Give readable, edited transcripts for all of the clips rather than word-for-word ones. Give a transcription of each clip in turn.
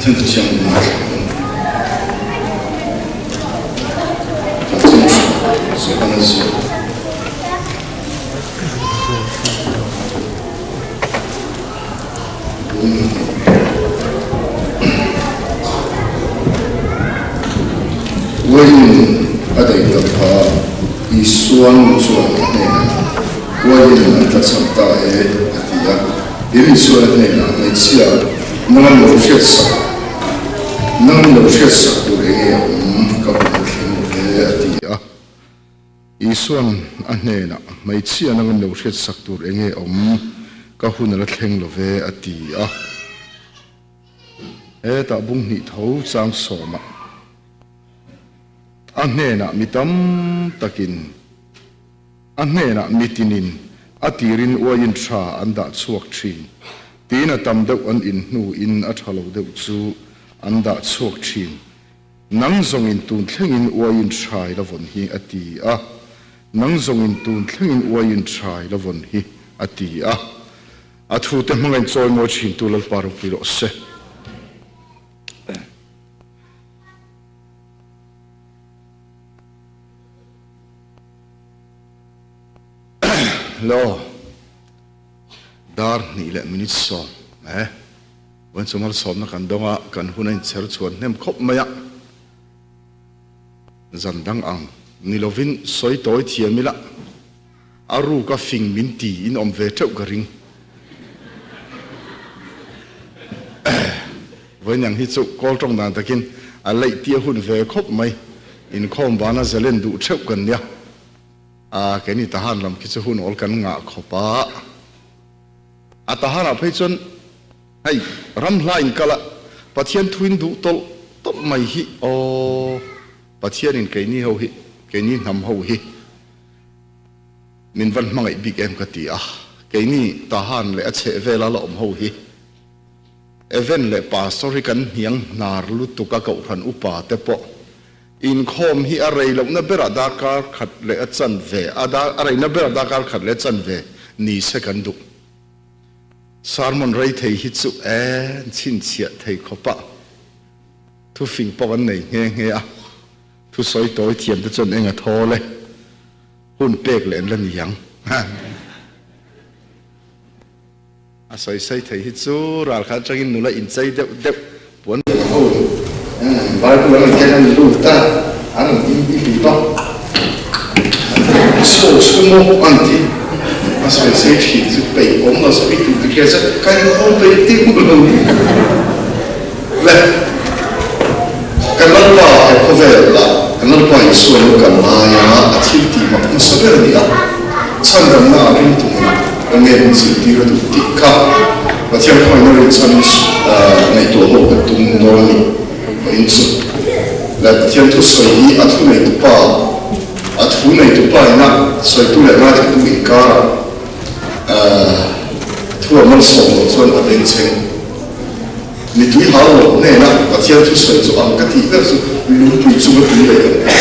Pathian thu thiang in ngaithla ang. Chanchin tha Johana ziak. Uaiin a daih tak kha Isua nu chuan a hnenah, Uaiin an tlachham ta e, a ti a. Tin, Isuan a hnenah, Hmeichhia, nang an lo hriatsak, nang an lo hriatsak tur enge a awm ka hun a thleng lo ve, a ti a. Isuan a hnenah, Hmeichhia nang lo hriatsak tur enge awm? Ka hun a la thleng lo ve, a ti a. Hetah bung hnih tho chang sawmah a hnenah mi tam takin, a hnenah mitinin a tirin uaiin tha an dah chhuak thin, tiin a tam deuh an in hnuin a tha lo deuh chu an dah chhuak thin. Nang zawngin tun thlengin uaiin hrai la vawn hi, a ti a. Nang zawngin tun thlengin uaiin hrai la vawn hi, a ti a. A thute hmangaih chawi mawi thintu Lalpa ropui rawh se. Lo, dar hnih leh minute sawm e. Vawiin chu malsawmna kan dawng a, kan hun a inchher chhuan hnem khawp mai a. Zan dang ang ni lovin sawi tawi thiam ila, a ruka fing min ti in awm ve teuh ka ring. Vawiin ang hi chu kawl tawng dan takin a leih tia hun ve khawp mai, inkhawm vana zalen duh theuh kan nia. A, keini tahan lam khi chu hun awl kan ngah khawp a. A tahanah phei chuan hei ram hla in kal a, Pathian thuin duh tawlh tawlh mai hi aw, Pathianin keini ho hi, keini hnam ho hi min van hmangaih bik em ka ti a, keini tahan leh a chheh vela la awm ho hi Evan leh Pastor hi kan hniang hnar lutuk a kohhran upa te pawh inkhawm hi a rei lohna berah darkar khat leh a chanve, a a reina berah darkar khat leh a chanve ni se kan duh. Sermon rei thei hi chu en chhinchhiah thei khawp a, thufing pawh kan nei nghe nghe a, thusawi tawi thiam te chuan eng a thawl e, hun pek leh an la ni ang. A sawi sawi thei hi chu ralkhat atangin nula inchei deuh deuh puan ve ho Bible an rawn ken a ni lut a, an rawn ding ding lut a. Saw sumo an ti a sawi sawi thin chu peih awm lo sawi tur ti hria chuan ka inkhawm peih deuh lo le. Kan Lalpa he khawvel ah kan Lalpa Isua lo kal laia a thil tih mak hmasa ber a ni a, chhandamna a ring tumna eng nge min zirtir a duh tih kha Pathian khawngaihna rinchhan ngaihtuah ho kan tum dawn a ni. Vawiin chu leh Pathian thusawi hi a thu neitupa a thu neitupa ina sawitu leh ngaithlatu inkarah thu a malsawm loh chuan a bengchheng. Mitui hal loh hnena Pathian thusawi chu ang ka tih ber chu lungpui chunga tui leh ang kha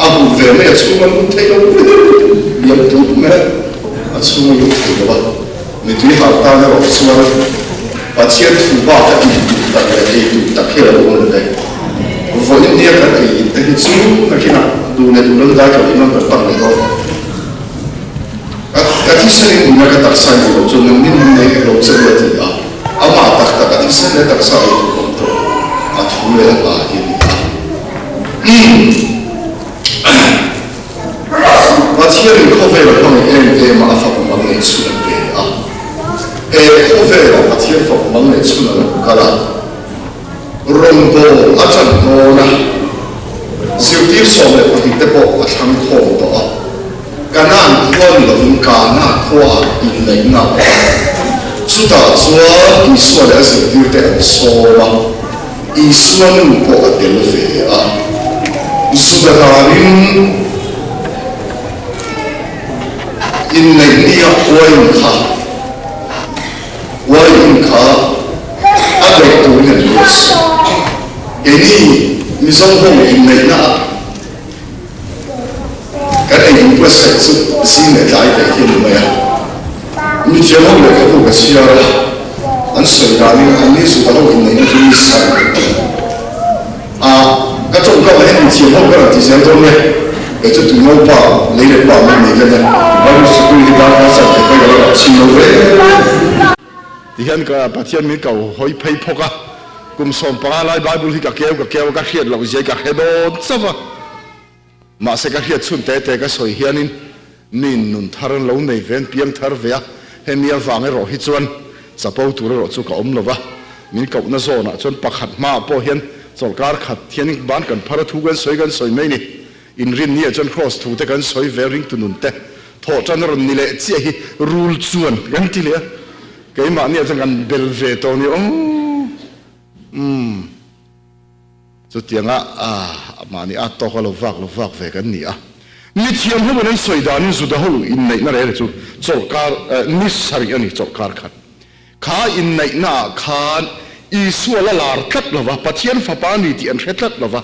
a hmuh ve mai, a chhunga lut thei lo liam tut mai a, a chhunga lut thei lo a. Mitui hal tan erawh chuan Pathian thu bak a in duh tak leh ei duh tak hi a lo awm lo ve. Vawiin nia kan ei in te hi chu nakinah duh leh duh lo dai tawh in an rawn pan leh dawn. Ka thisen in nuna ka taksa in duh loh chuan nang nin nei lo che u a ti a. Amah tak tak a thisen leh taksa ei tur awm tawh a thu leh a hla hi a ni a. Pathianin khawvel a hmangaih em em a, a fapa mang leh chhun a pe a. He khawvelah Pathian fapa mang leh chhun a lo kal a, rawngbâwl a ṭan dawn a, zirtîr 12 te pawh a thlang khâwm tawh a. Kanaan khua ni lovin Kana khuaah inneihna a awm a. Chutah chuan Isua leh a zirtirte an sawm a, Isua nu pawh a tel ve a. Juda danin inneih nia uain kha uain kha a daih turin an buatsaih. Keini Mizo ho inneihna ah Kan ei in buatsaih chu zing leh tlai daih hi a ni mai a. Mithiam ho lehkhabu ka chhiar a, an sawi danin an ni zual ho inneihna chu mi sarih. mithiam ho ka rawn ti zel dawn nia. Kei chu tui naupa lei leh pa mai mai ka nia. Bible sikul hi darkar chan theih mai ka lo rap chhin lo ve. Tihian ka Pathian min ko hawi phei phawk a, kum 15 lai Bible hi ka keu ka keu a, ka hriat loh zia hi ka hre dawn chauh a. Mahse ka hriat chhun te te ka sawi hianin mi nun thar an lo nei ve, an piang thar ve a, hemi avang erawh hi chuan chapo tur erawh chu ka awm lo va, min kohna zawnah chuan pakhat hmaah pawh hian chawlhkar khat hian ban kan phar a, thu kan sawi kan sawi mai ni. Inrinniah chuan Kraws thu te kan sawi ve ringtu nun te thawh tan a rawn ni leh chiah hi rul chuan kan ti leh a, keimahniah chuan kan bel ve tawh ni aw. Umm. Chutianga mahni a tawk a lo vak lo vak ve kan ni a. Mithiam ho in an sawi danin Juda ho inneihna rel chu chawlhkar ni sarih a ni, chawlhkar khat. Kha inneihna ah khan Isua la lar tlat lo va, Pathian fapa ni tih an hre tlat lo va,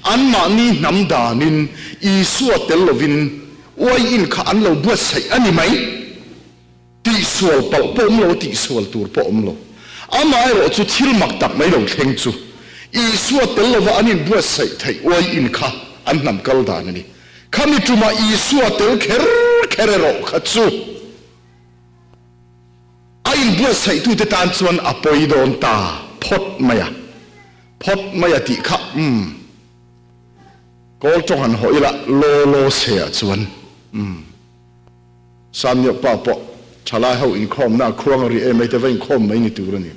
anmahni hnam danin Isua tel lovin uaiin kha an lo buatsaih a ni mai. Tihsual palh pawh awm lo, tihsual tur pawh awm lo. Amaherawh chu thil mak tak mai lo thleng chu Isua tel lova an inbuatsaih theih uaiin kha an hnam kal dan a ni. Khami tumah Isua tel kher kher erawh kha chu a inbuatsaihtute tan chuan a pawi dawn ta phawt mai a, phawt mai a tih kha umm. Kawl tawng han hawh ila law law se ah chuan umm. Samniawk pa pawh thalai ho inkhawmna a khuang a ri em ai te va inkhawm mai ni tur a ni.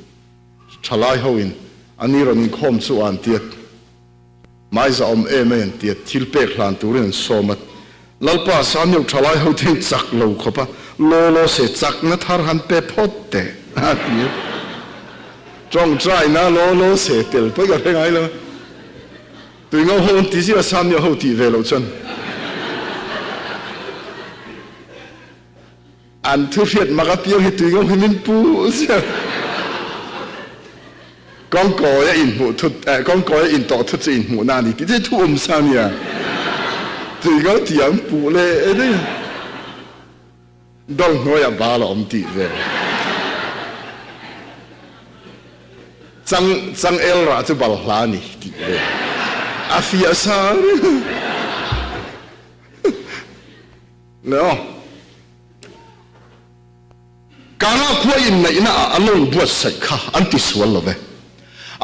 Thalai ho in a ni rawn inkhawm chu an tiat hmaiza awm em ai an tiat thil pek hlan turin an sawm a. Lalpa Samniawk thalai ho te in chak lo khawp a, law law se chakna thar han pe phawt teh a ti a. Tawngtaina law law se tel pawh i ka hre ngai lo. Tuingo ho an ti ziah a, Samia ho tih ve loh chuan an thu hriat mak apiang hi tuingo hi min pu ziah. Kawngkawi a inhmuh thut, eh, kawngkawi a intawh thut chu inhmuhna a ni tih te thu awm sa a nia. Tuingo tih an puh leh daih a. Dawng hnuaiah bal a awm tih vel. Chang chang el rah chu bal hla a ni tih vel. A fiah sa reng. Le aw. Kana khua inneihna ah an lo inbuatsaih kha an ti sual lo ve.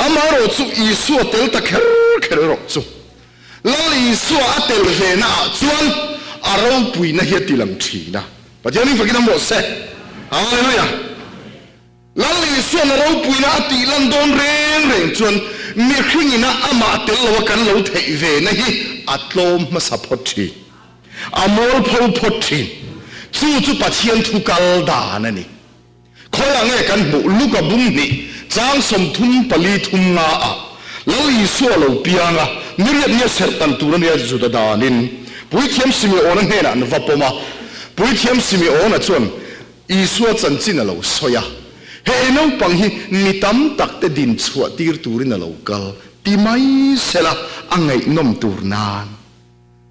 Amaherawh chu Isua tel ta kher kher erawh chu Lal Isua a tel ve na ah chuan a ropuina hi a ti lang thin a. Pathian in fakin a mawh se. Hallelujah! Lal Isuan a ropuina a tih lan dawn reng reng chuan mihring ina amah tel lo a kan lo theih ve na hi a tlawm hmasa phawt thin. A mualpho phawt thin. Chu chu Pathian thu kal dan a ni. Khawiah nge kan hmuh Luka bung hnih chang 34 thum nga ah Lal Isua lo piang a, niriat nia serh tan tur a nia Juda danin Puithiam Simeona hnenah an va pawm a. Puithiam Simeona chuan Isua chanchin a lo sawi a, He naupang hi mi tam tak te din chhuah tir turin a lo kal ti mai sela a ngaihnawm tur nan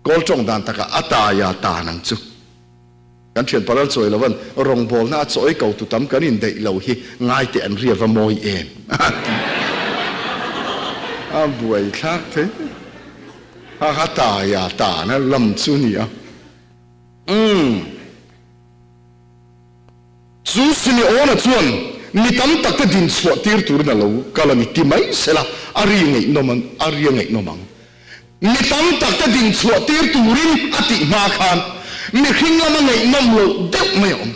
kawl tawng dan takah a taia tan ang chu. Kan thian paral chawi lovan rawngbawlna a chawi ko tu tam kan indaih lo hi ngai teh an ria va mawi em a ti. A buai thlak thei. Ha ha taia tan a lam chu ni a. Umm. Chu Simeona chuan mi tam tak te din chhuah tir turin a lo kal a ni ti mai sela a ri ngaihnawm ang, a ri a ngaihnawm ang. Mi tam tak te din chhuah tir turin a tih hma khan mihring lama ngaihnawm loh deuh mai a awm.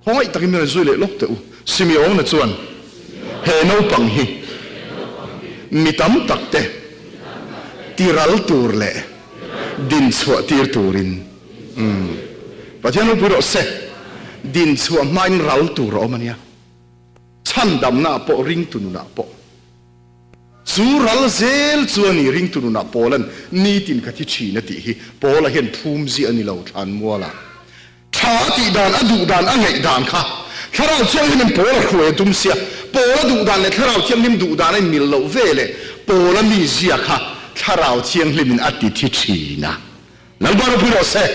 Khawngaih takin min rawn zui leh lawk teh u. Simeona chuan he naupang hi mi tam tak te tiral tur leh din chhuah tir turin umm Pathian ropui rawh se. Din chhuah hmain ral tur a awm a nia. Chhandamna ah pawh ringtu nunah pawh chu ral zel chu a ni. Ringtu nunah Paula'n nitin ka thi thin a tih hi Paula hian phum ziah a ni lo thlanmualah. Tha a tih dan, a duh dan, a ngaih dan kha Thlarau Thianghlimin Paul a hruai a tum sia. Paul a duh dan leh Thlarau Thianghlim duh dan a inmil loh ve leh Paul a mizia kha Thlarau Thianghlimin a ti thi thin a. Lalpa ropui rawh se.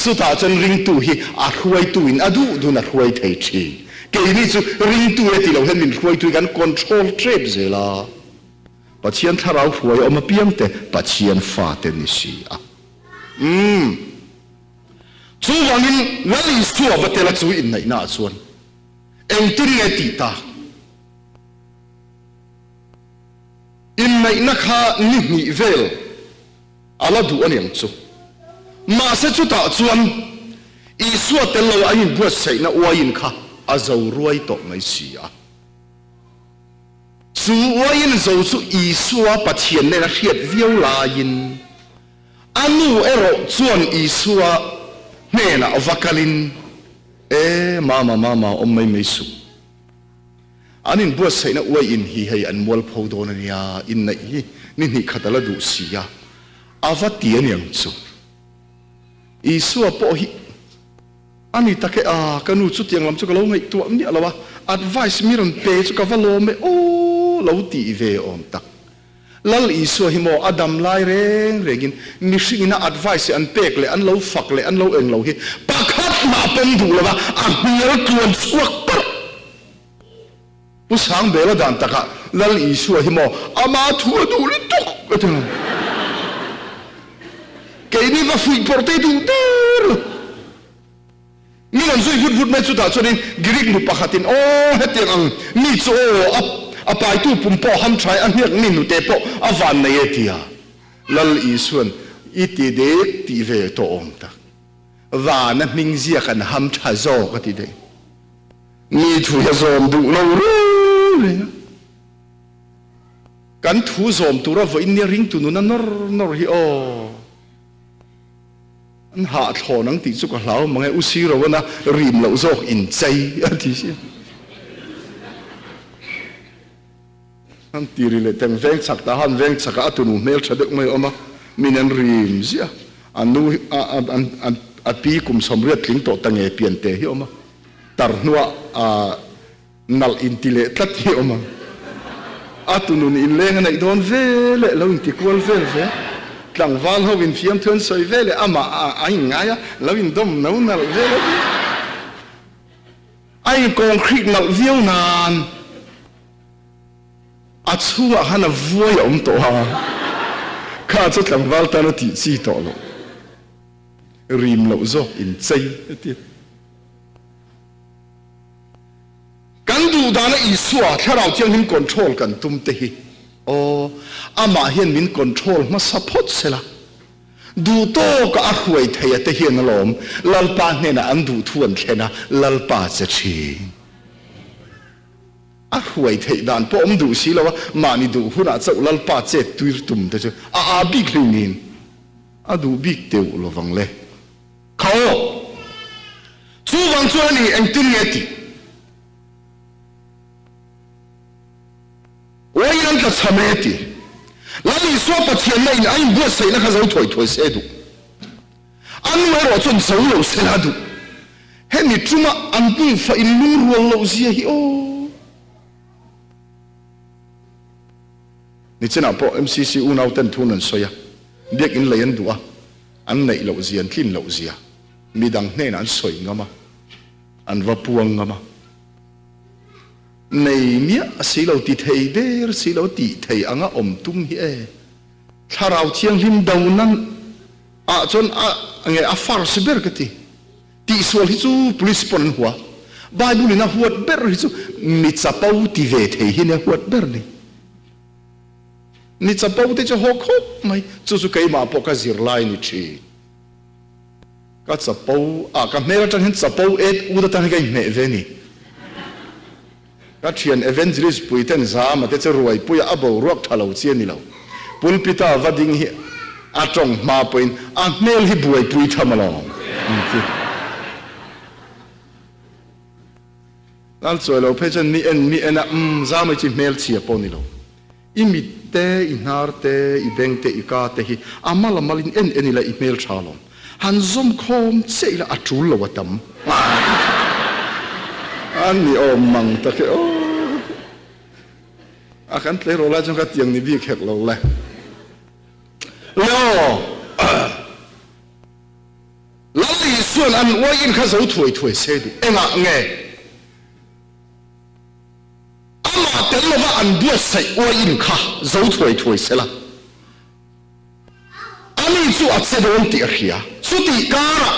Chutah chuan ringtu hi a hruaituin a duh dun a hruai thei thin. Keini chu ringtu e ti lo hian min hruaitu hi kan control tep zel a. Pathian thlarau hruai awm apiangte Pathian fate ni si a. Umm. Chuvangin Lal Isua va tel a chu inneihna ah chuan engtin nge tih tak? Inneihna kha ni hnih vel a la duh aniang chu. Mahse chutah chuan Isua tel lo a inbuatsaihna uaiin kha a zo ruai tawh mai si a. Chu uaiin zo chu Isua Pathian nen a hriat viau laiin a nu erawh chuan Isua hnenah va kalin, E mama, mama, awm mai mai suh. An inbuatsaihna uaiin hi hei an mualpho dawn a nia, inneih hi ni hnih khat a la duh si a, a va ti aniang chu. Isua pawh hi a ni tak e, a ka nu chutiang lam chu ka lo ngaihtuah miah lo a, advice mi rawn pe chu ka va lawm e aw lo tih ve awm tak. Lal Isua hi maw a dam lai reng rengin mihring ina advice an pek leh an lo fak leh an lo eng lo hi pakhat mah pawm duh lo va, a hnial tluan chhuak parh. Pu Sangbela dan takah Lal Isua hi maw ama thu a duh lutuk a ti lo. Keini va fuih pawrh te duh der lo. Mi rawn zui vut vut mai chutah chuanin Greek nu pakhatin aw hetiang ang mi chu aw a a paitu pum pawh ham tha e a hniak mi nute pawh a van nei e tia Lal Isuan i ti dek tih ve tawh awm tak. Vana hming ziak an ham tha zawk a ti daih. Mi thu hi a zawm duh lo reng reng a. Kan thu zawm tura vawiin nia ringtu nuna nawr nawr hi aw. An hahthlawn ang tih chu ka hlau mang e, U Siroana rim loh zawk inchei a ti si. An ti ri leh teng veng chak ta han veng chakah a tunu hmel tha deuh mai a awm a, min an rim ziah. A nu hi a pi kum 80 tling tawh ta nge pian te hi a awm a, tar hnuah a nalh inti leh tlat hi a awm a. A tunun inleng a neih dawn ve leh lo inti kual vel ve. Tlangval ho infiam thu an sawi ve leh amah a inngai a, lo indawm no nalh vel a ni. A in concrete nalh viau nan a chhungah khan a vuai a awm tawh a, kha chu tlangval tan a tih chi tawh loh, rim loh zawk inchei a ti. Kan duh dana Isua Thlarau Thianghlim control kan tum te hi aw, amah hian min control hmasa phawt sela, duh tawka a hruai thei a te hian alawm Lalpa hnenah an duh thu an thlen a, Lalpa che thin. A hruai theih dan pawh awm duh si lo a, mahni duh hunah chauh Lalpa chet tuir tum te chu a aa bik hlei a duh bik teuh lovang le. Kha aw! Chuvang chuan a ni engtin nge tih? Uaiin an tla chham e ti. Lal Isua Pathianna in a inbuatsaihna kha zo thuai thuai se duh. A nu erawh chuan zo lo se la duh. Hemi tuma an pumfa in lungrual loh zia hi aw. Nichinah pawh MCC unau ten thu an sawi a, biakin lei an duh a, an neih loh zia, an tlin loh zia midang hnenah an sawi ngam a, an va puang ngam a. Nei miah si lo, ti thei der si lo, tih thei anga awm tum hi e. Thlarau Thianghlim do nan ah chuan a nge a first ber ka ti. Tihsual hi chu police pawn an hua. Bible in a huat ber hi chu mi chapo ti ve thei hi nia huat ber ni. Mi chapo te chu haw khawp mai. Chu chu keimah pawh ka zir lai ni thin. Ka chapo a, ka hmel atang hian chapo et ut atang hian ka inhmeh ve ni. Ka thian evangelist pui ten zama te chu ruaipuia a boruak tha lo chi a ni lo. Pulpita va ding hi a tawng hma pawhin a hmel hi buaipui tham alawm an ti. Lal chawi lo phei chuan mi en mi en a, umm zama hi chu i hmel chhia pawh a ni lo. I mit te, i hnar te, i beng te, i ka te hi a mal a malin en en ila i hmel tha alawm. Han zawm khawm chiah ila a tul lo a tam. A ni awm mang tak e aw. A kan tleirawl lai chuan ka tiang ni bik hek lo le. Le aw. Lal Isuan an uai in kha zo thuai thuai se duh. Engah nge? Amah tel lova an buatsaih uaiin kha zo thuai thuai sela, ani chu a che dawn tih a hria. Chutih karah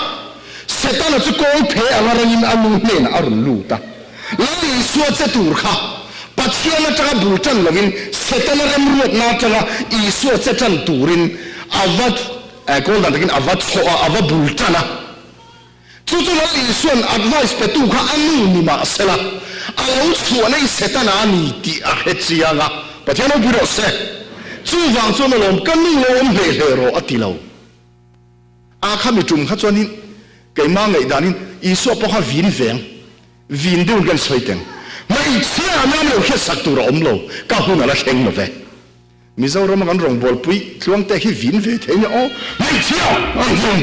Setana chu kawl phe anga rangin a nu hnenah a rawn lut a. Lal Isua che tur kha Pathian atanga bul tan lovin Setana remruatna atanga Isua che tan turin a va, kawl dan takin a va chhoh a, a va bul tan a. Chu chu Lal Isua'n advice petu kha a nu ni mah sela, a lo chhuah nei Setana a ni tih a hre chiang a, Pathian ropui rawh se. Chuvang chuan alawm ka nu lo awm hle hle rawh a ti lo. A kha mi tum kha chuanin keimah ngaihdanin Isua pawh kha vin veng, vin deuhin kan sawi teng. Hmeichhia a nam lo hriat sak tur a awm lo, ka hun a la thleng lo ve. Mizoram a kan rawngbawlpui tluangte hi vin ve thei nia aw, hmeichhia an vun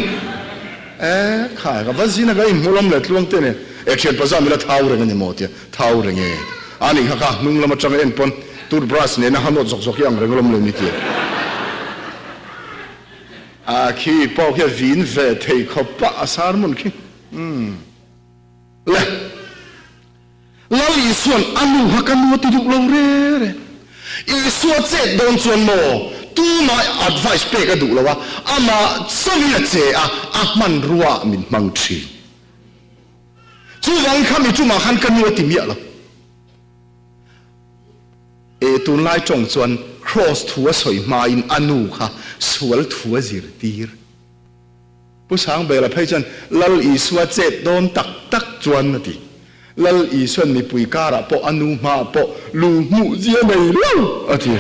e khai ka va zin a ka inhmu lam leh tluangte nen e thian paza mila thau reng a ni maw tia thau reng e a nih kha kha hnung lam atanga en pawn toothbrush nena ha nawt zawk zawk hi ang reng alawm le ni tia a khi pawh khi a vin ve thei khawp a a sermon khi umm le. Lal Isua'n a nu kha ka nu a ti duh lo re re. Isua chet dawn chuan maw tumah advice pek a duh lo a, amah chauhin a che a, a hmanrua ah min hmang thin. Chuvangin kha mi tumah khan ka nu a ti miah lo. E tunlai tawng chuan Kraws thu a sawi hmain a nu kha sual thu a zirtir. Pu Sangbela phei chuan Lal Isua chet dawn tak tak chuan a ti. Lal Isua'n mipui karah pawh a nu hmaah pawh lu hmuh zia nei lo a ti.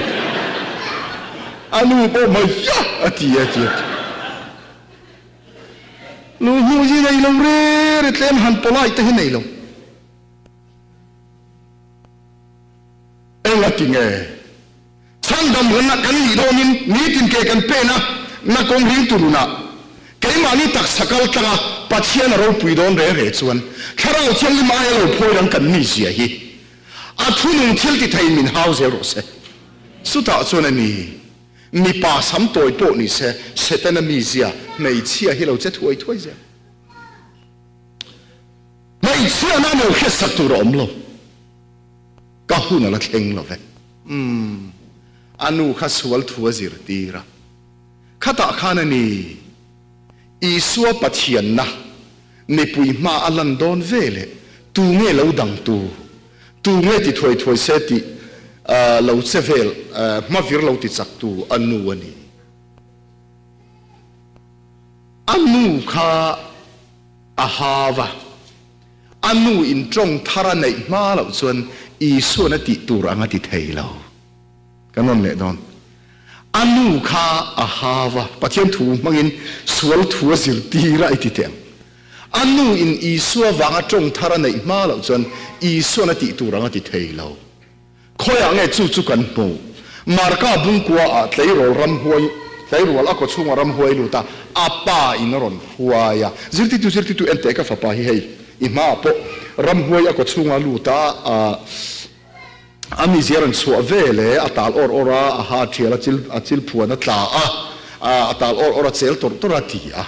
A nu pawh hmaiah a ti a ti. Lu hmuh zia nei lo re re tlem han polite te hi nei lo. Eng a ti nge? Chhandam hunah kan nih dawnin nitin ke kan pen a, na kawng ring turunah keimahni taksa kal tlanga Pathian a ropui dawn re re chuan Thlarau Thianghlim aia lo phawi rang kan mi zia hi a thunung thil ti thei min hau zel rawh se. Chutah chuan a ni, mipa sam tawi pawh ni se, Setana mizia hmeichhia hi lo che thuai thuai zel. Hmeichhia nan lo hriatsak tur a awm lo. Ka hun a la thleng lo ve. Umm, a nu kha sual thu a zirtir a. Khatah khan a ni, Isua Pathianna mipui hma a lan dawn ve leh tu nge lo dang tu, tu nge ti thuai thuai se tih lo che vel hma vir lo ti chak tu a nu a ni. A nu kha a hau a. A nu in tawng thar a neih hma loh chuan Isua'n a tih tur ang a ti thei lo. Ka nawn leh dawn. A nu kha a hau a, Pathian thu hmangin sual thu a zirtir a i ti teh ang. A nu in Isua vanga tawng thar a neih hma loh chuan Isua'n a tih tur ang a ti thei lo. Khawiah nge chu chu kan hmuh? Marka bungkua ah tleirawl ramhuai, tleirual a kawchhunga ramhuai lut a, a pa in a rawn hruai a. Zirtitu, zirtitu en teh ka fapa hi hei, i hmaah pawh ramhuai a kawchhunga lut a, a mizia a rawn chhuah ve le, a tal awr awr a, a ha thial a chil, a chil phuan a tla a, a tal awr awr a chel tawrh tawrh a ti a.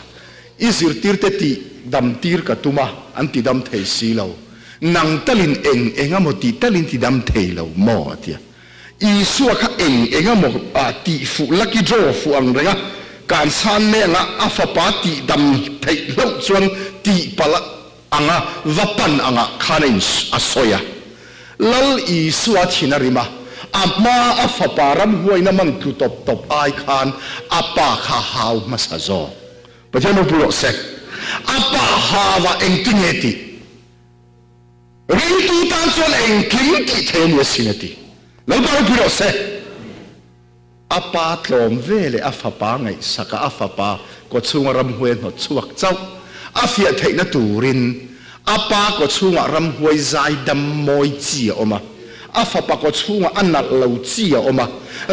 I zirtirte tih dam tir ka tum a, an ti dam thei si lo. Nang talin eng eng amaw tih talin ti dam thei lo maw? a ti a. Isua kha eng eng amaw tih fuh lucky draw fuh ang reng a, kan san mek anga a fapa tih dam theih hlauh chuan tih palh anga va pan angah khan a in a sawi a. Lal Isua thin a rim a, a hma a fapa ramhuaina man tlu tawp tawp ai khan a pa kha hau hmasa zawk. Pathian ropui rawh se. A pa hava engtinge tih? Ringtu tan chuan engkim tih thei a ni asin a ti. Lalpa ropui rawh se. A pa tlawm ve leh a fapa ngaihsak a, a fapa kawchhunga ramhuai a hnawt chhuak chauh. A fiah theihna turin a pa kawchhungah ramhuai zai dam mawi chi a awm a, a fapa kawchhungah a nalh lo chi a awm a,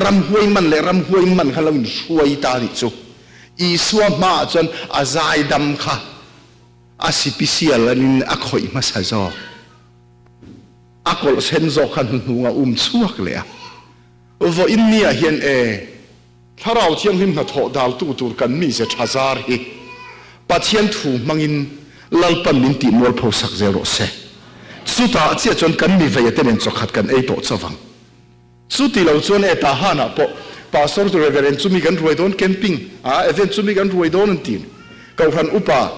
ramhuai man leh ramhuai man kha lo inhruai ta nih chu. Isua hmaah chuan a zaidam kha a sipisial anin a khawih hmasa zawk. A kawlh sen zawk kha hnuhnung a um chhuak leh a. Vawiin niah hian e, Thlarau Thianghlim hnathawh daltu tur kan mize tha zar hi Pathian thu hmangin Lalpan min tih mualpho sak zel rawh se. Chutah chiah chuan kan mi veia te nen chawkhat kan ei tawh chovang. Chuti lo chuan e Tahan-ah pawh Pastor chu Reverend chumi kan ruai dawn camping a event chumi kan ruai dawn an ti. Kohhran upa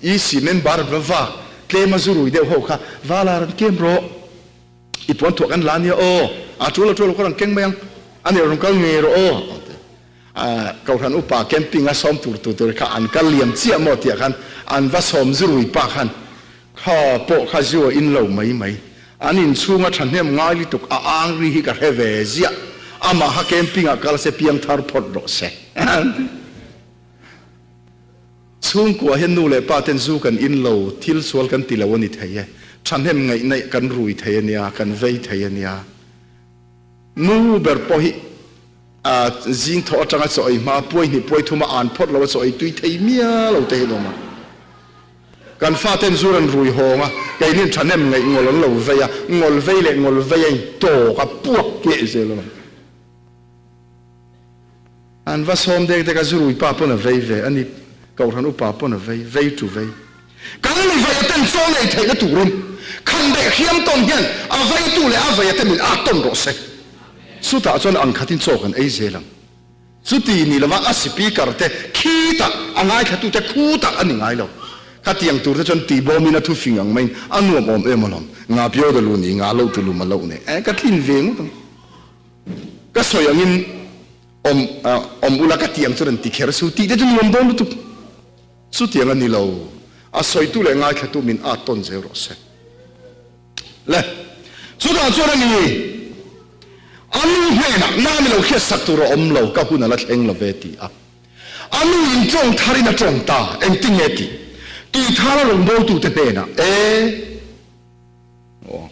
EC member an va vak tlem a zu rui deuh ho kha Vala rawn kem rawh i puan thuah kan la nia aw a tul a tul lo ka rawn keng mai ang a nih rawn kal ngei rawh aw an ti. Kohhran upa camping a sawm tur tu tur kha an kal liam chiah maw tih ah khan an va sawm zu rui pa khan Kha pawh kha zu a in lo mai mai. An inchhunga thahnem ngai lutuk a ang ri hi ka hre ve ziah. Amah kha camping ah kal se piang thar phawt rawh se. Chhungkua hian nu leh pa ten zu kan in lo, thil sual kan ti lo a ni thei e. Thahnem ngaihna kan rui thei a nia, kan vei thei a nia. Nu ber pawh hi zing thawh atanga chaw ei hma, puai hnih puai thuma an phawt lo a chaw ei tui thei mial lo te hi lawm a. Kan faten zur an rui hawng a, keinin thahnem ngaih ngawlh an lo vei a, ngawlh vei leh ngawlh vei a intawk a, puak keh zel alawm. An va sawm dek dek a, zurui pa pawn a vei ve, ani Kohhran upa pawn a vei, vei tu vei. Kan mi vei a ten chaw nei theihna turin khan beh hriam tawn hian a veitu leh a vei a te min at tawn rawh se. Chutah chuan ang khatin chaw kan ei zel ang. Chuti ni lova a speaker te khitah a ngaithlatute khutah a ni ngai lo. Khatiang tur te chuan tihbawmin a thufing ang maiin a nuam awm em alawm. Nga pio da lu ni, nga loh tu lu ma loh ne. Eh ka tlin ve ngawt ang. Ka sawi angin awm awm ula ka tiang chu rawn ti kher su tih te chu nuam dawn lutuk. Chutiang a ni lo. A sawitu leh ngaithlatu min at tawn zel rawh se. Le, chutah chuan a ni, a nu hnenah na ni lo hriat sak tur a awm lo, ka hun a la thleng lo ve ti a. A nu in tawng tharin a tawng ta, engtin nge tih? Tui thara rawngbawltute hnenah, E, aw.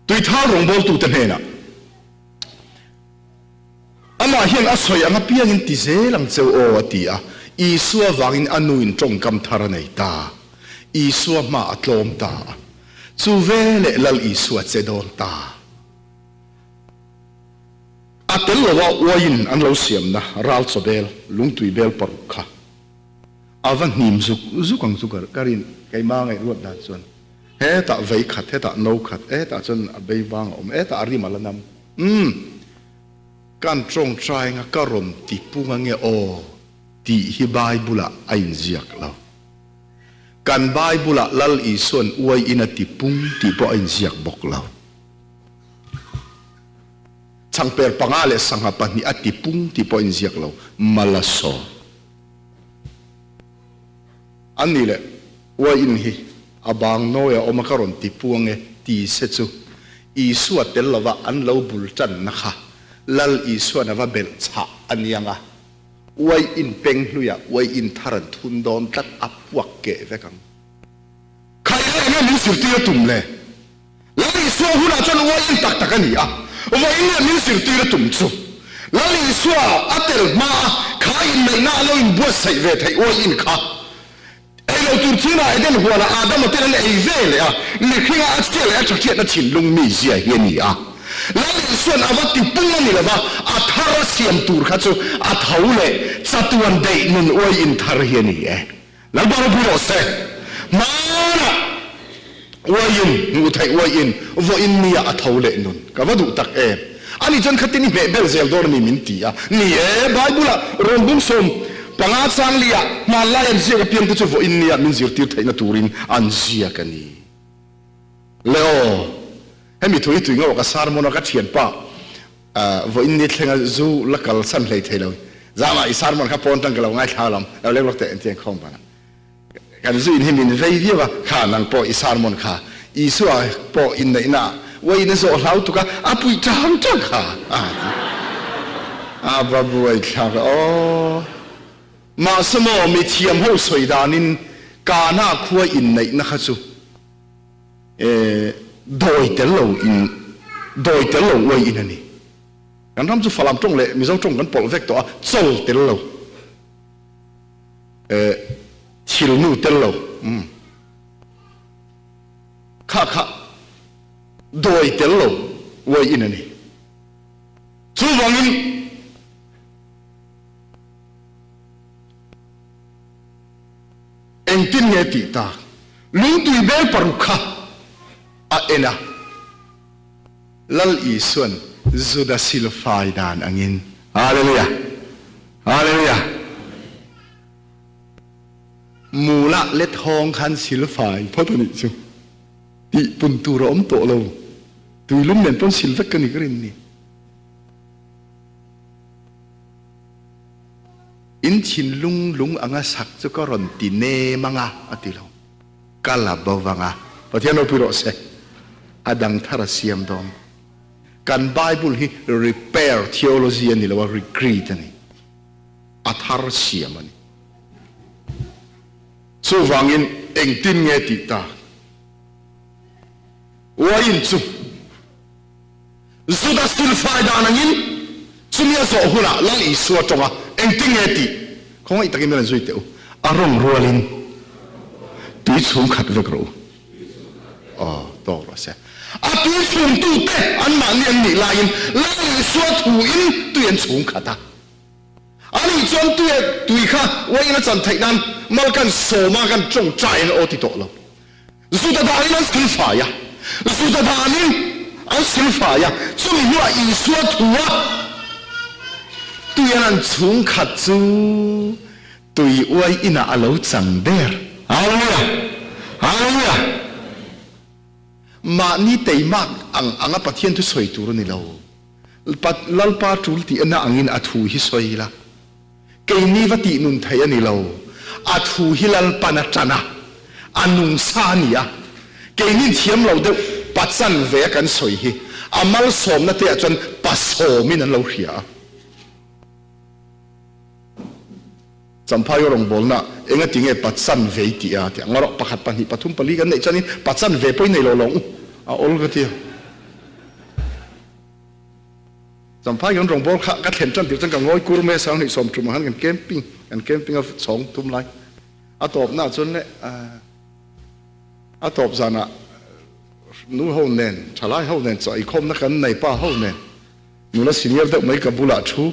Tui thar rawngbawltute hnenah. Amah hian a sawi ang apiangin ti zel ang cheu aw a ti a, Isua vangin a nuin tawngkam thar a nei ta. Isua hma a tlawm ta a, chu veleh Lal Isua che dawn ta. A tel lova uaiin an lo siamna ral chawbel, lungtui bel paruk kha a va hnim zuk zuk ang chu ka rin, keimah ngaihruat dan chuan hetah vei khat, hetah no khat, hetah chuan a bei vang a awm, hetah a rim a la nam. Umm. Kan tawngtainga ka rawn ti pung ange aw tih hi Bible-ah a inziak lo. Kan Bible-ah Lal Isua'n uai in a ti pung tih pawh a inziak bawk lo. Changper panga leh sangha pahnih a ti pung tih pawh a inziak lo. Malasaw. An nih leh uai in hi a bang nawi a awm a ka rawn ti pung ange ti se chu Isua tel lova an lo bul tanna kha Lal Isua'n a va belh chhah a niang a, uai in peng hluiah uai in thar an thun dawn tlat a puak keh vek ang. Khai leh enge min zirtir a tum le? Lal Isua hunah chuan uai in tak tak a ni a, vawiin leh min zirtir a tum chu Lal Isua a tel hma a kha inneihna a lo inbuatsaih ve theih uai in kha Ei lo tur chinah Eden huanah Adama ten an ei ve leh a, mihringa a chhia leh a thahriatna thinlung mi zia hi a ni a. Lal Isua'n a va ti pung a ni lo va, a thar a siam tur kha chu a tho leh chatuan daih nun uai in thar hi a ni e. Lalpa ropui rawh se. Hmanah uaiin, hmuh theih uaiin, vawiin nia a tho leh nun ka va duh tak em. Ani chuan khatin i hmeh bel zel dawn a ni min ti a. Ni e, Bible-ah rawn bung 15 chang liah hmanlai an ziak apiang te chu vawiin nia min zirtir theihna turin an ziak a ni. Le aw, hemi thu hi tui ngauh ka sermon a ka thianpa vawiin ni thlenga zu la kalsan hlei thei lo. Zama i sermon kha pawn tang ka lo ngaithla alawm, lo lek lawk teh engtiang khawm ban a. Kan zu in hi min vei viau a, kha nang pawh i sermon kha Isua pawh inneihna ah uaiin a zawh hlau tuk a, a puih tang tang kha a ti. A va buai thlak a aw. Mahse maw mi thiam ho sawi danin Kana khua inneihna kha chu dawi tel lo in dawi tel lo uai in a ni. Kan ram chu Falam tawng leh Mizo tawng kan pawlh vek tawh a, chawl tel lo. Eh thil nu tel lo umm kha kha dawi tel lo uai in a ni. Chuvangin engtin nge tih tak? Lungtui bel paruk kha a en a, Lal Isua'n Juda silfai dan angin. Hallelujah! Hallelujah! Mula let hawng khan silfai phawt a nih chu. Tih pun tur a awm tawh lo. Tuilum nen pawn sil vek ka ni ka rin ni. In thinlung lung anga sak chu ka rawn ti nem anga a ti lo. Ka la bo vanga. Pathian ropui rawh se. A dang thar a siam dawn. Kan Bible hi repair theology a ni lo a, recreate a ni. A thar siam a ni. Chuvangin engtin nge tih tak? Uain chu Judas thilfai dan angin chumi a zawh hunah Lal Isua tawnga engtin nge tih khawngaih takin min rawn zui teh u. A rawng rualin tui chhung khat vek rawh u. Aw, tawk rawh se. A tui chhungtute anmahni an nih laiin Lal Isua thuin tui an chhung khat a. Ani chuan tui tui kha uain a chan theih nan mal kan sawm a, kan tawngtai ang aw ti tawh lo. Zuta danin an silfai a, Zuta danin an silfai a, chumi hnuah Isua thu a, tuian an chhungkhat chu tui uai inah a lo chang der. Hallelujah! Hallelujah! Mahni teimak ang anga Pathian thu sawi tur a ni lo. Lalpa tul tih na angin a thu hi sawi la, keini va tih nun theih a ni lo. A thu hi Lalpan a tan a, a nung sa a ni a. Keini thiam lo deuh pachan ve a kan sawi hi a malsawmna te ah chuan pasawmin an lo hria a. Champhai rawngbawlna enga tinge pachan ve i tih a? Tih ang erawh pakhat, pahnih, pathum, pali kan neih chuanin pachan ve pawhin nei lo lawng u a awl ka ti a. Champhai kan rawngbâwl kha ka thlen ṭan tir chuan ka ngawi kur mai a, Sanghnih sawm ṭum ang khan kan camping, kan camping a chhawng tum lai a tawpnaah chuan le a tawp zanah nu ho nen, ṭhalai ho nen chaw eikhawmna kan nei, pa ho nen nula senior deuh mai ka bulah thu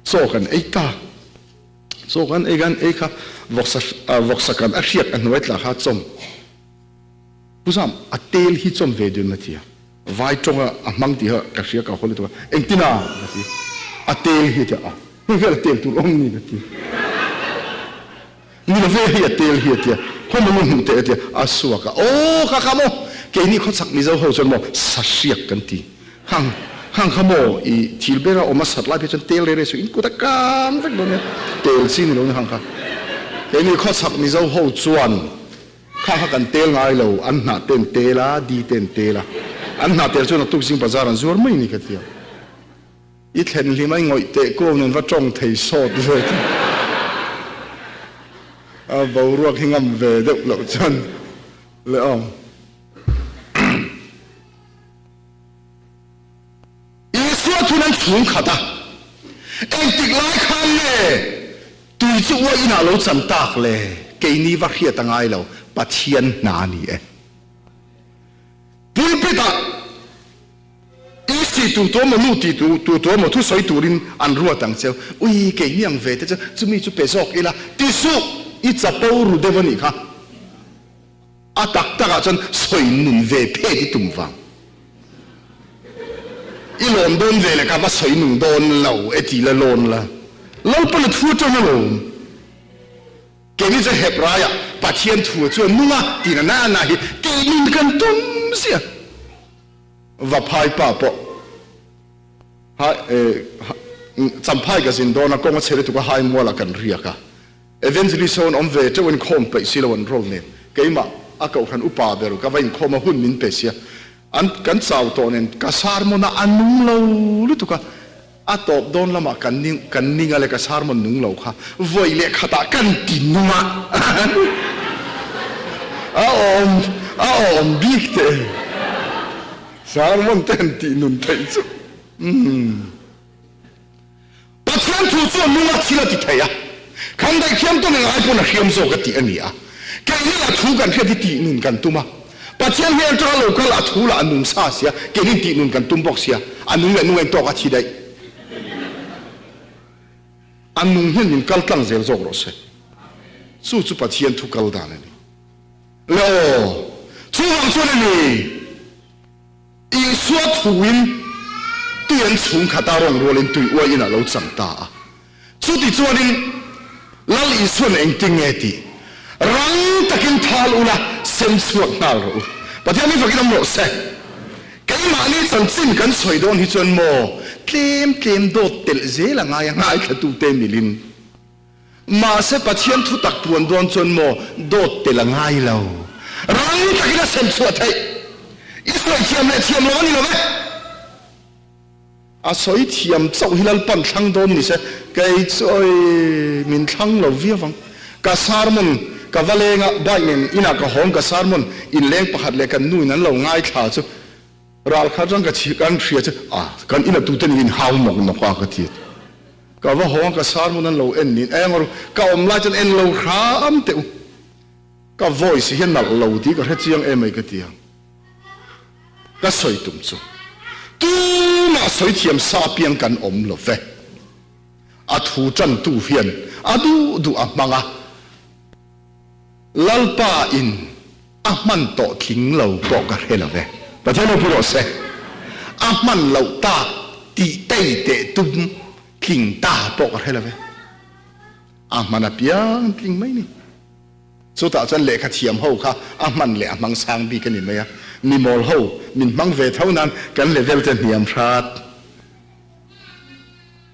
chaw kan ei ta, chaw kan ei kan ei kha vawksa vawksa kan a hriak a hnuai tla kha chawm. Pu Zam, a tel hi chawm ve dun a ti a, vai tawnga a hmang tih kha ka hria ka haw lutuk a, engtin a? ka ti, a tel hi a ti a, hei vel a tel tur awm ni ka ti, ni lo ve hei a tel hi a ti a, khaw maw hmuh teh a ti a, a suak a, aw kha kha maw, keini khawchhak Mizo ho chuan maw sahriak kan ti, khang khang kha maw i thil bera awm a sat lai phei chuan tel rere suh in kut a kang vek dawn nia, tel chi ni lo ni khang kha, keini khawchhak Mizo ho chuan. Kha kha kan tel ngai lo, an hnah te an tel a, di te an tel a, an hnah tel chuan a tuk zing bazar an zuar mai ni ka ti a. I thlen hlim a, i ngawih teh kuau nen va tawng thei sawt ve te. A boruak hi ngam ve deuh loh chuan le aw. Isua thun an chhung khat a, engtik lai khan nge tui chu uai inah lo chan tak le? Keini va hriat a ngai lo, Pathian hna a ni e. Pulpit-ah Isi tu tu emaw nu ti tu tu tu emaw thusawi turin an ruat ang cheu. Ui, keini ang ve te chu chumi chu pe zawk ila ti suh, i chapo ru deuh a nih kha. A tak takah chuan sawi nun ve phet i tum vang. I lawn dawn ve leh ka va sawi nung dawn lo e ti la lawn la. Lalpan a thu atang alawm. Keini chu Hebraiah Pathian thu chuan nung a tih na na na hi tih nun kan tum ziah. Vaphai pa pawh ha Champhai ka zin dawn a kawng a chhe lutuk a Haimualah kan riak a. Evangelist ho an awm ve teuh inkhawm peih si lo an role nen keimah a kohhran upa ber ka va inkhawm a hun min pe sia an kan chau tawh nen ka sermon a a nung lo lutuk a a tawp dawn lamah kan ning kan ning a le ka sermon nung lo kha vawi leh khatah kan ti nung a a awm a awm bik teh sermon te han tih nun theih chu umm. Pathian thu chuan nunga thil a ti thei a, kan daihthiam tawn engai pawn a hriam zawk a tih a ni a. Keini a thu kan hriat hi tih nun kan tum a, Pathian hmel atanga lo kal a thu lah a nung sa sia, keinin tih nun kan tum bawk sia, a nung leh nung a intawk a thi daih. A nung hian min kal tlang zel zawk rawh se. Chu chu Pathian thu kal dan a ni. Le aw, chuvang chuan a ni, Isua thuin tui an chhung khat a rawn rualin tui uai inah lo chang ta a. Chuti chuanin Lal Isuan engtin nge tih rang takin thal ula sem chhuak nghal rawh u. Pathian mi fakin awm rawh se. Keimahni chanchin kan sawi dawn hi chuan maw tlem tlem dawt telh zel a ngai a ngaithlatute milin. Mahse Pathian thutak puan dawn chuan maw dawt telh a ngai lo. Rang takin a sem chhuah theih. I sawi thiam leh thiam lo a ni lo ve. A sawi thiam chauh hi Lalpan thlang dawn ni se, kei chu awi min thlang lo viau ang. Ka sermon ka va leng a, bike nen inah ka hawng ka sermon inleng pakhat leh kan nu in an lo ngaithla chu ral khat rang ka chhi kan hria chu a kan ina tute nen in hau nawk nawk a ka ti. Ka va hawng a ka sermon an lo en nin eng ru ka awm lai chuan en lo hram teh u. Ka voice hi a nalh lo tih ka hre chiang em mai ka ti ang. Ka sawi tum chu tumah sawi thiam sa piang kan awm lo ve. A thu tantu hian a duh duh a hmang a, Lalpa in a hman tawh tling lo pawh ka hre lo ve. Pathian ropui rawh se. A hman loh tak tih tei teh tum tling ta pawh ka hre lo ve. A hman apiang tling mai ni. Chutah chuan lehkha thiam ho kha a hman leh a hmang sang bik a ni mai a, mi mawl ho min hmang ve tho nan kan level te hniam hrat.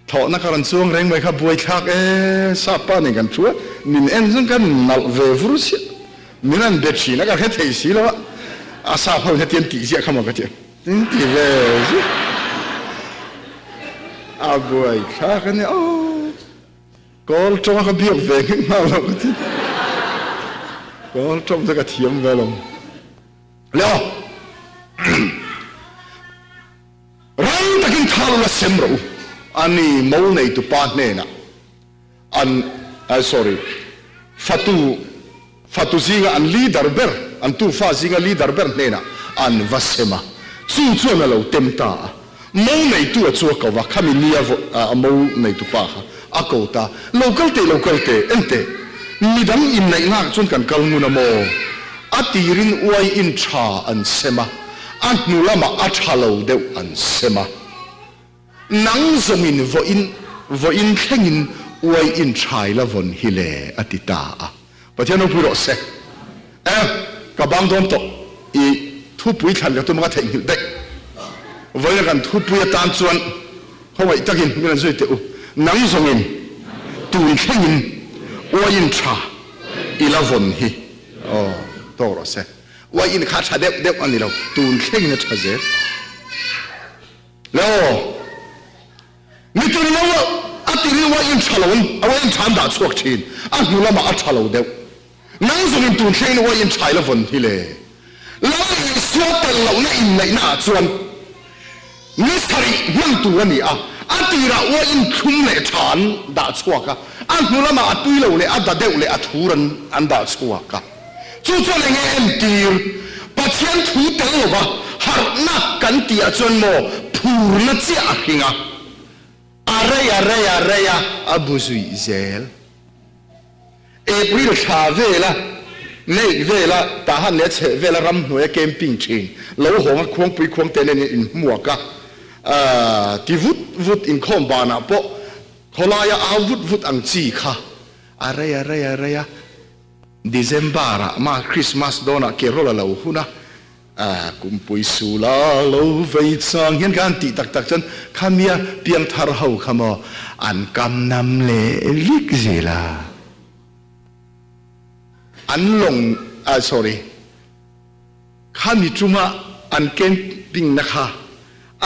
Thawhna ka rawn chuang reng mai kha buaithlak e, sap pa nen kan thu a, min en chuan kan nalh ve vur chiah, min rawn be thin a ka hre thei si lo a, a sap ho hetian tih ziah kha maw ka ti a, tin ti ve ziah a buaithlak a nia aw. Kawl ṭawng a ka biak ve nghek nghal lo ka ti. Kawl ṭawng te ka thiam ve lo. Le aw. Rang takin thal ula sem rawh u. Ani mo neitu pa hnenah an sorry fatu fatu zinga an leader ber an tufa zinga leader ber hnenah an va sem a, chu chuan a lo tem ta a. Mo neitu a chu a ko va, khami nia a mo neitu pa kha a ko ta, Lo kal teh, lo kal teh, en teh, midang inneihnak chuan kan kal ngun a maw? A tirin uai in tha an sem a, a hnu lamah a tha lo deuh an sem a. Nang zawngin vawiin vawiin thlengin uai in thai la vawn hi le, a ti ta a. Pathian ropui rawh se. E, ka bang dawn tawh. I thupui thlan ka tum a ka theihnghilh daih. Vawiin a kan thupui atan chuan khawngaih takin min rawn zui teh u. Nang zawngin tun thlengin uaiin tha i la vawn hi. Aw, tawk rawh se. Uaiin kha a tha deuh deuh a ni lo, tun thlengin a tha zel. Le aw. Mi tir lo a, a tir hi uaiin tha lo in, a uaiin tha an dah chhuak thin, a hnu lamah a tha lo deuh. Nang zawngin tun thlengin uaiin tha ila vawn hi le. Lal Isua tel lohna inneihna ah chuan ni sarih hman tur a ni a, a tirah uaiin thlum leh tha an dah chhuak a, a hnu lamah a tui lo leh a da deuh leh a thur an an dah chhuak a. Chu chuan enge entir? Pathian thu tel lova harhna kan tihah chuan maw phurna chiah a hring a, a rei a rei a rei a, a bu zuih zel. April thla vela May vela Tahan leh a chheh vela ramhnuaia camping thin lo hawng a khuangpui khuangte nen in inhmuak a, ti vut vut inkhawm banah pawh khawlaia au vut vut ang chi kha a rei a rei a rei a. December ah mah Christmas dawn ah carol a lo hun a, kumpui sul a lo vei chang hian kha an tih tak tak chuan khamia piangthar ho kha maw an kam nam leh vek zel a, an lawng ah sorry khami chunga an camping na kha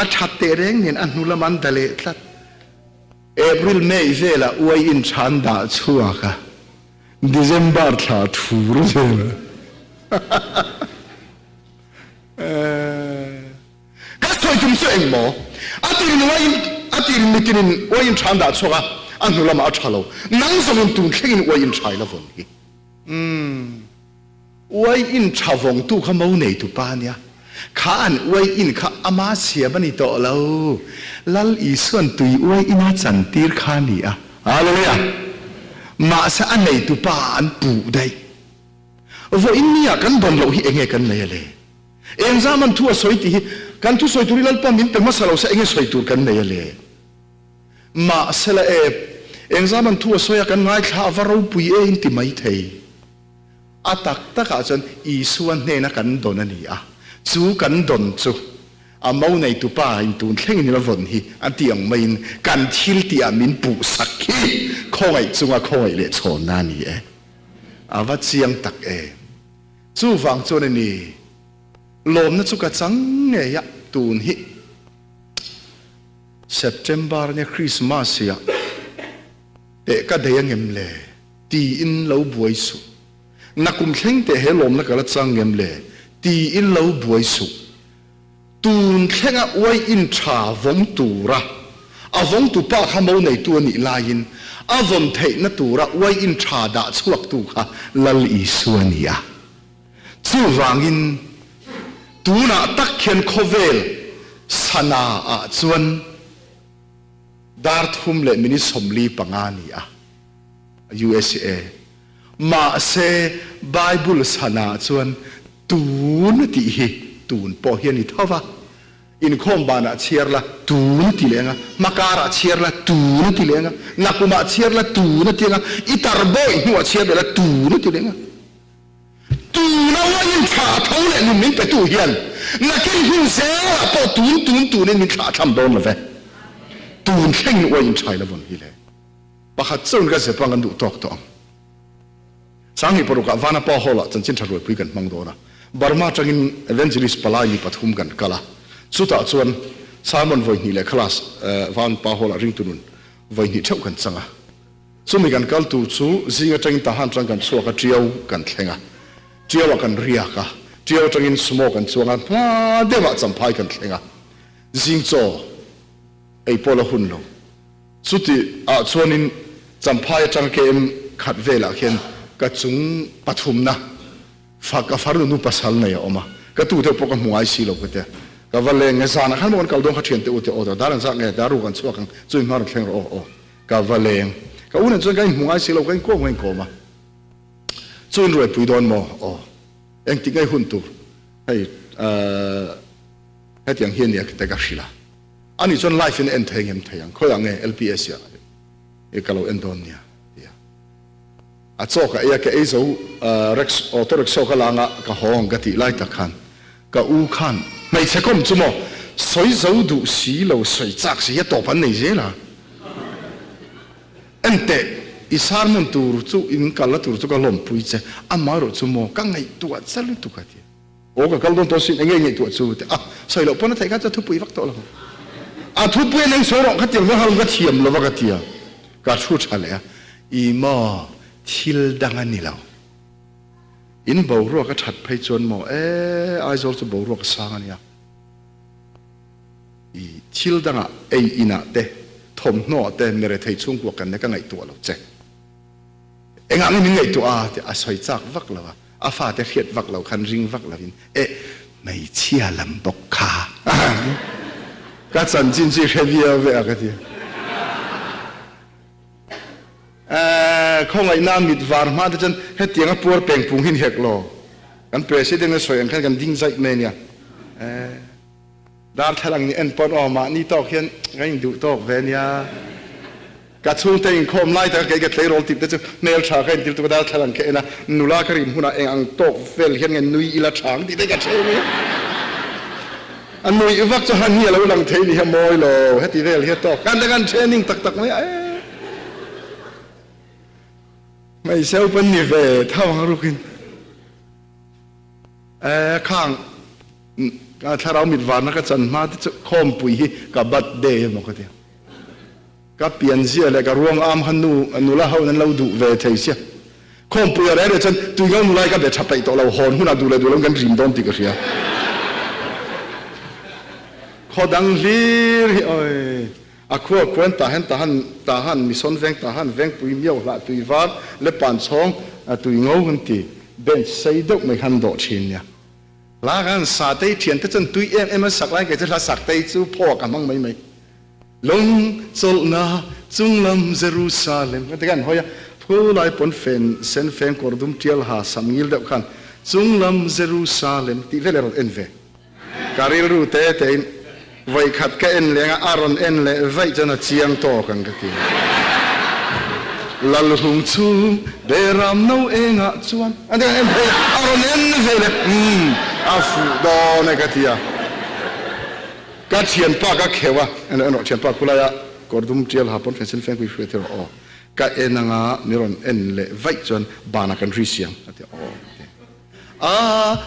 a that teh reng nen a hnu lam an da leh tlat. April May velah uai in tha an dah chhuak a. December thla thur zel a. Ka sawi tum chu eng maw? A tirin uaiin a tirin mitinin uaiin tha an dah chhuak a, a hnu lamah a tha lo. Nang zawngin tun thlengin uaiin tha i la vawn hi. Umm. Uaiin tha vawngtu kha mo neitu pa a nia. Kha an uaiin kha ama siam a ni tawh lo. Lal Isuan tui uaiin a chantir kha a ni a. Hallelujah! Mahse a neitu pa an puh daih. Vawiin nia kan dawn loh hi enge kan nei a le? Eng zaman thu a sawi tih hi kan thusawi tur hi Lalpa min pe hmasa lo se enge sawi tur kan nei a le? Mahsela e, eng zaman thu a sawi a kan ngaithla a va ropui e in ti mai thei. A tak takah chuan Isua hnena kan dawn a ni a, chu kan dawn chu a mo neitu pa in tun thlengin ila vawn hi a ti ang maiin kan thil tihah min puhsak hi khawngaih chunga khawngaih leh chhawnna a ni e. A va chiang tak e. Chuvang chuan a ni, lawmna chu ka chang ngei a, tun hi September nia Christmas hi ah teh ka dei angem le tiin lo buai suh. Nakum thleng teh he lawmna ka la chang ngem le tiin lo buai suh. Tun thlenga uai in tha vawng tura a vawngtu pa kha mo neitu a nih laiin a vawn theihna tura uai in tha dah chhuaktu kha Lal Isua a ni a. Chuvangin tunah tak khian khawvel sana ah chuan dar thum leh minute 45 a ni a, USA. Mahse Bible sana ah chuan Tun a tih hi tun pawh hi a ni tho va, inkhawm banah chhiar la tun a ti leh ang a, hmakarah chhiar la tun a ti leh ang a, nakumah chhiar la tun a ti ang a, i tar bawi hnuah chhiar leh la tun a ti leh ang a. Tuna uaiin thla a tho leh nun min petu hian nakin hun zelah pawh tun tun tunin min thlah tham dawn lo ve. Tun thlengin uaiin tha ila vawn hi le. Pakhat chauhin ka zep ang an duh tawk tawh ang. Sanghnih parukah Vanapa Hall-ah chanchin tha ruaipui kan hmang dawn a, Burma atangin Evangelist palai mi pathum kan kal a, chutah chuan Sermon vawi hnih leh class Vanapa Hall-ah ringtu nun vawi hnih theuh kan chang a. Chumi kan kal tur chu zing atangin Tahan atang kan chhuak a, Tiau kan thleng a, Tiau-ah kan riak a, Tiau atangin Sumo kan chuang a, hma deuhah Champhai kan thleng a, zing chaw ei pawh la hun lo. Chuti ah chuanin Champhai atang KM khat velah khian ka chung pathumna fa ka farnu nu pasal nei a awm a, ka tu deuh pawh ka hmu ngai si lo ka tia. Ka va leng nge zanah khan maw kan kal dawn kha thiante u te aw dar an zak nge dar ruk an chhuak ang chumi hma rawn thleng rawh aw aw ka va leng. Ka u nen chuan ka inhmu ngai si lo ka inkawm ka inkawm a. Chu in ruaipui dawn maw aw engtik nge hun tur hei hetiang hi a nia te ka hrilh a. Ani chuan live in a en thei ngem thei ang, khawiah nge LPS ah i ka lo en dawn nia ti a. A chaw ka ei a, ka ei zo rex auto rickshaw ka lang a, ka haw ang ka tih lai tak khan ka u khan hmeichhe kawm chu maw sawi zo duh si lo sawi chak si hi a tawp an nei zel a. Enteh i sermon tur chu in kal la tur chu ka lawmpui che, amaherawh chu maw ka ngaihtuah che lutuk a ti a. Aw ka kal dawn tawh sin enge ngaihtuah chu ti a sawi loh pawn a theih kha chu thupui vak tawh lo a thupui an eng sawi rawh khatiang vek halum ka thiam lo va ka tia ka thu tha leh a i maw thil dang a ni lo in boruak a that phei chuan maw e Aizawl chu boruak a sang a nia i thil dangah ei inah te thawmhnaw ah te mere thei chhungkua kan ne ka ngaihtuah lo che engah nge min ngaihtuah a ti a sawi chak vak lo a. A fate hriat vak lo khan ring vak lovin eh hmeichhia lam bawk kha ka chanchin chu i hre viau ve a ka ti. Eh khawngaihna mit var hma te chuan hetiang a puar peng pung hi ni hek lo. Kan president a sawi ang khan kan ding zaih mai ania. Eh darthlalang nih en pawn aw mahni tawk hian kan induh tawk ve ania. Ka chhungte inkhawm lai taka kei ka tleirawl tih te chu hmeltha ka intir tuk a, darthlalang ka en a, nula ka rim hunah eng ang tawk vel hian nge nui ila tha ang tih te ka ṭheu mai a. A nuih vak chu han hi a lo lang thei ni hi a mawi lo, heti vel hi a tawk kan kan training tak tak mai a e. Hmeichhe upa ni ve tho ang rukin e khang thlarau mit varna ka chan hma te chu khawmpui hi ka birthday emaw ka ti a. Ka pianzia leh ka ruang am kha nu nula ho in an lo duh ve thei sia. Khawmpui a reh reh chuan tuingo nula hi ka be tha peih tawh lo, hawn hunah duh leh duh lo in kan rim dawn tih ka hria. Khaw dang hlir hi oi a khua khuan tahen tahan tahan mison veng tahan vengpui miau hlah tui var le pan chhawng tuingo an ti bench sei deuh mai khan dawh thin nia. Hla khan sa tei thian te chuan tui em em an sak lai kei chu hla sak tei chu phaw ka hmang mai mai. Lung chawlhna chunglam Jerusalem kan ti khan hawi a, phu lai pawn fen sen feng kawr dum tial ha sam ngil deuh khan. Chunglam Jerusalem tih vel a rawn en ve. Ka rilru te tein vawikhat ka en leng a, a rawn en leh vaih chuan a chiang tawk ang ka ti. Lalhung chu Beram no engah chuan a ti a, en phei a, a rawn en ve leh, umm, a fuh dawn e ka ti a. Ka thianpa ka kheuh a, en rawh thianpa khulaia kawr dum tial ha pawn fen sen feng pui hruai thei rawh aw. Ka en anga mi rawn en leh vaih chuan banah kan ri siam a ti a, aw ka ti. A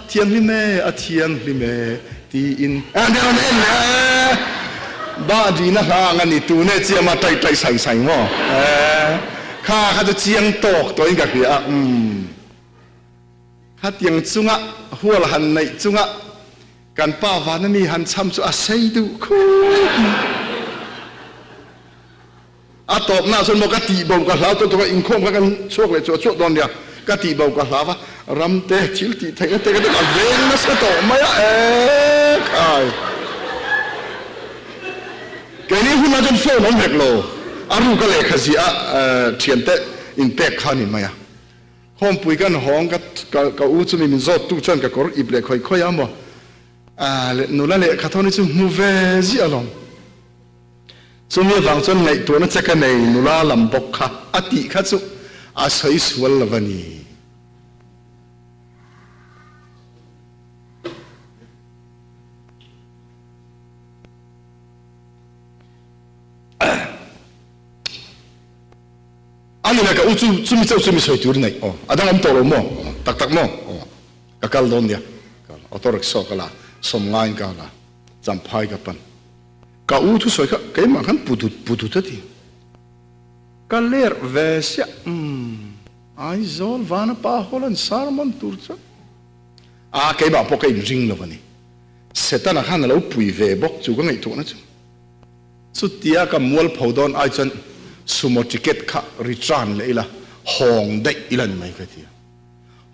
thianghlim e, a thianghlim e tiin a mi rawn en leh a, ba dina hla ang a ni tun e chiam a taih taih sai sai maw e kha kha chu chiang tawk tawhin ka hria a, umm khatiang chunga hual han neih chunga kan pa vana mi han cham chu a sei duh khup mai. A tawpna chuan maw ka tih bo ka hlau tawh tuk a, inkhawm kha kan chhuak leh chuah chuah dawn nia, ka tih bo ka hlau a, ram te thil tih theihna te ka ti ka veng nasa tawh mai a, eeh khai. Keini hunah chuan phone awm hek lo, a ruk a lehkha ziah a thiante inpek kha a ni mai a. Khawmpui kan hawng ka ka u chumi min zawt tu chuan ka kawr ip leh khawi khawi a maw, nula lehkha thawn hi chu hmu ve ziah alawm. Chumi avang chuan ngaihtuahna che ka nei nula lam bawk kha a tih kha chu a sawi sual lo a ni. A nuna ka u chu chumi chauh chu mi sawi tur nei aw a dang awm tawh lo maw tak tak maw aw ka kal dawn nia auto rickshaw ka la sawm ngaiin ka la champhai ka pan. Ka u thusawi kha keimah khan pu dut pu dut a ti. Ka ler ve siah umm Aizawl vana pa Holland sermon tur chuan a keimah pawh ka inring lo a ni. Setana khan a lo pui ve bawk chu ka ngaihtuahna chu. Chutia ka mualpho dawn ai chuan sumo ticket kha return leh ila hawng daih ila ni mai ka ti a.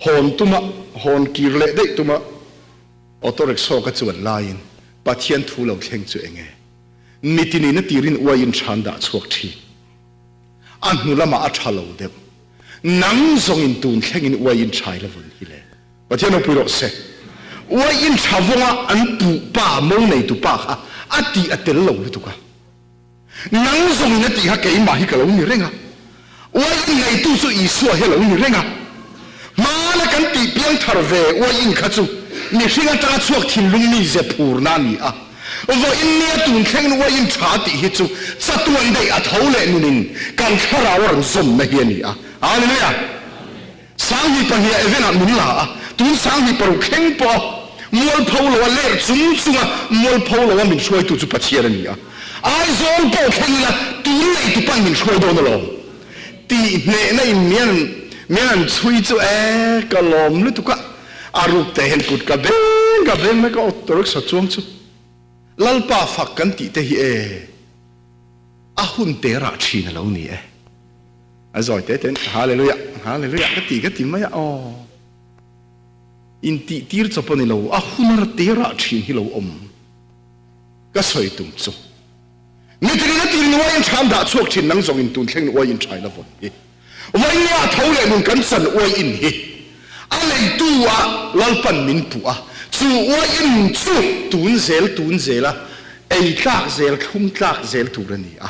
Hawn tuma hawn kir leh daih tuma Auto rickshaw ka chuan laiin Pathian thu lo thleng chu enge? Mitinin a tirin uaiin than dah chhuak thin. A hnu lamah a tha lo deuh. Nang zawngin tun thlengin uaiin thai la vawn hi le. Pathian ropui rawh se. Uaiin tha vawnga an puh pa, mo neitu pa kha a tih a tel lo lutuk a. Nang zawngin a tih kha keimah hi ka lo ni reng a. Uaiin neitu chu Isua hi a lo ni reng a. Hmana kan tih piang thar ve uaiin kha chu mihring atanga chhuak thinlung mi ze phurna a ni a. Vawiin nia tun thlengin uaiin tha tih hi chu chatuan daih a tho leh nunin kan thlarau a rawn zawmna hi a ni a. Hallelujah! 2002 ah event ah min la a, tun 2006 thleng pawh a mualpho lo a ler chung chung a mualpho lo a min hruaitu chu Pathian a ni a. Aizawl pawh thleng ila tun nei tu pan min hruai dawn alawm tih hnehna in mian mian an chhui chu e ka lawm lutuk a, a ruk te hian kut ka beng ka beng mai ka auto rickshaw chuang chu Lalpa fak kan tih te hi e a hun te rah thin a lo ni e. A zawi te ten Hallelujah, Hallelujah ka ti ka ti mai a, aw. Intih tir chawp a ni lo, a hun a te rah thin hi lo awm. Ka sawi tum chu. Mitinin a tirin uaiin tha an dah chhuak thin nang zawng in tun thleng uaiin tha ila vawn hi. Vawiin a tho leh nun kan chan uaiin hi. A neitu a Lalpan min puh a, chu uaiin chu tun zel tun zel a ei tlak zel thlum tlak zel tur a ni a.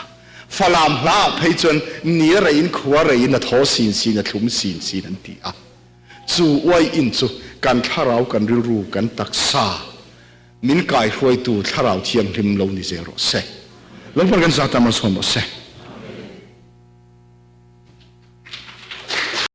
Falam hla ah phei chuan ni a reiin khua reiin a thaw sin sin a thlum sin sin an ti a. Chu uai in chu kan thlarau kan rilru kan taksa min kaihruaitu thlarau thianghlim lo ni zel rawh se. Lalpan kan zat a malsawm rawh se.